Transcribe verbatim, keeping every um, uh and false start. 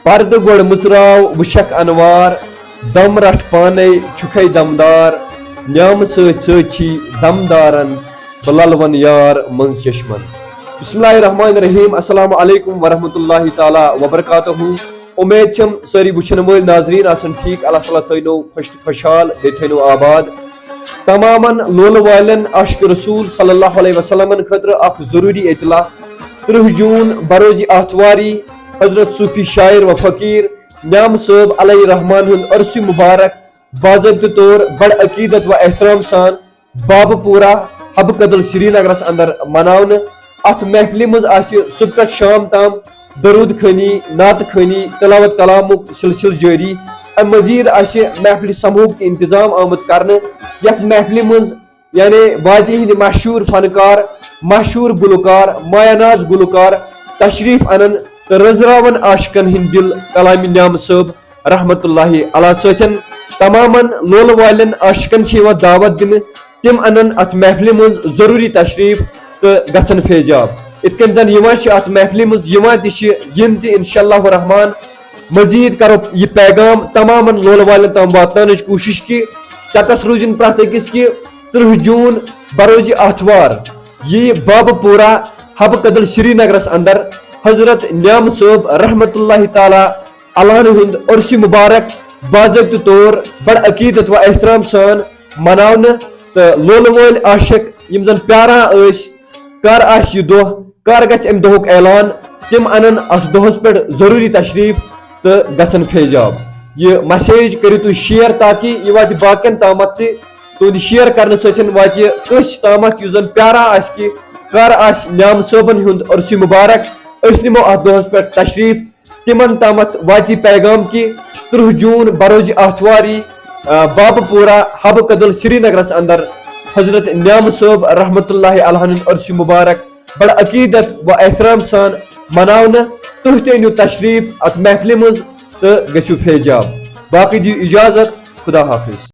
پردٕ گۄڈٕ مٕژراو وٕچھکھ انوار، دم رٹھ پانے چھُکھے دمدار، نیامہٕ سۭتۍ سۭتۍ چھی دمدارن بہٕ للون یار منٛز چشمن۔ بسم اللہ الرحمن الرحیم، السلام علیکم ورحمۃ اللہ تعالیٰ وبرکاتہ۔ امید چھم سٲری وٕچھن وٲلۍ ناظریٖن آسن ٹھیٖک، اللہ تعالیٰ تھٲینو خۄش تہٕ خۄشحال، بیٚیہِ تھٲینو آباد۔ تمامن لولہٕ والٮ۪ن عاشق رسول صلی اللہ علیہ وسلمن خٲطرٕ اکھ ضروٗری اطلاع۔ ترٕہ جوٗن بروزِ آتھواری حضرت صوفی شاعر و فقیر نیام صٲب علیہ الرحمان ہُنٛد عرسہِ مبارک باضٲبطہٕ طور بڑٕ عقیدت و احترام سان بابہٕ پورہ حبہٕ کدل سرینگرس اندر مناونہٕ۔ اتھ محفلہِ منٛز آسہِ صبح پٮ۪ٹھ شام تام درود خٲنی، نعت خٲنی، تلاوت کلامُک سلسلہٕ جٲری۔ امہِ مزید آسہِ محفلہِ سمہُک تہِ انتظام آمُت کرنہٕ۔ یتھ محفلہِ منٛز یعنی وادی ہٕنٛدۍ مشہوٗر فنکار، مشہوٗر گلوکار، مایہ ناز گلوکار تشریف انن تہٕ رٔزراون عاشقن ہٕنٛدۍ دل کلامِ نیام صٲب رحمت اللہ علیہ سۭتۍ۔ تمامن لولہٕ والٮ۪ن عاشقن چھِ یِوان دعوت دِنہٕ، تِم انن اتھ محفلہِ منٛز ضروٗری تشریف تہٕ گژھن فیضیاب۔ یِتھ کٔنۍ زن یِوان چھِ اتھ محفلہِ منٛز، یِوان تہِ چھِ، یِن تہِ انشاءاللہ الرحمن۔ مزید کرو یہِ پیغام تمامن لولہٕ والٮ۪ن تام واتناونٕچ کوٗشش کہِ چتس روٗزِن پرٛٮ۪تھ أکِس کہِ ترٕہ جوٗن بروزِ آتھوار یی بابہٕ پورہ حبہٕ کدل سرینگرس اندر حضرت نیام صٲب رحمت اللہ تعالیٰ علیہ ہُنٛد عرسہِ مبارک باضٲبطہٕ طور بڑٕ عقیدت و احترام سان مناونہٕ، تہٕ لولہٕ وٲلۍ عاشق یِم زن پیاران ٲسۍ کر آسہِ یہِ دۄہ، کر گژھِ امہِ دۄہُک اعلان، تِم انن اتھ دۄہس پٮ۪ٹھ ضروٗری تشریف تہٕ گژھن فیضیاب۔ یہِ message کٔرِو تُہۍ share تاکہِ یہِ واتہِ باقین تامتھ تہِ۔ تُہنٛدِ share کرنہٕ سۭتۍ واتہِ یہِ کٲنٛسہِ تامتھ یُس زن پیاران آسہِ کہِ کر آسہِ نیام صٲبن ہُنٛد عرسہِ مبارک، أسۍ نِمو اتھ دۄہس پٮ۪ٹھ تشریف۔ تِمن تامتھ واتہِ یہِ پیغام کہِ ترٕہ جوٗن بروزِ آتھواری، آ، بابہٕ پورہ حبہٕ کدل سرینگرس اندر حضرت نیام صٲب رحمت اللہ علیہ ہُنٛد عرسہِ مبارک بڑٕ عقیدت و احترام سان مناونہٕ۔ تُہۍ تہِ أنِو تشریف اتھ محفلہِ منٛز تہٕ گٔژھِو فیضیاب۔ باقٕے دِیِو اجازت، خدا حافظ۔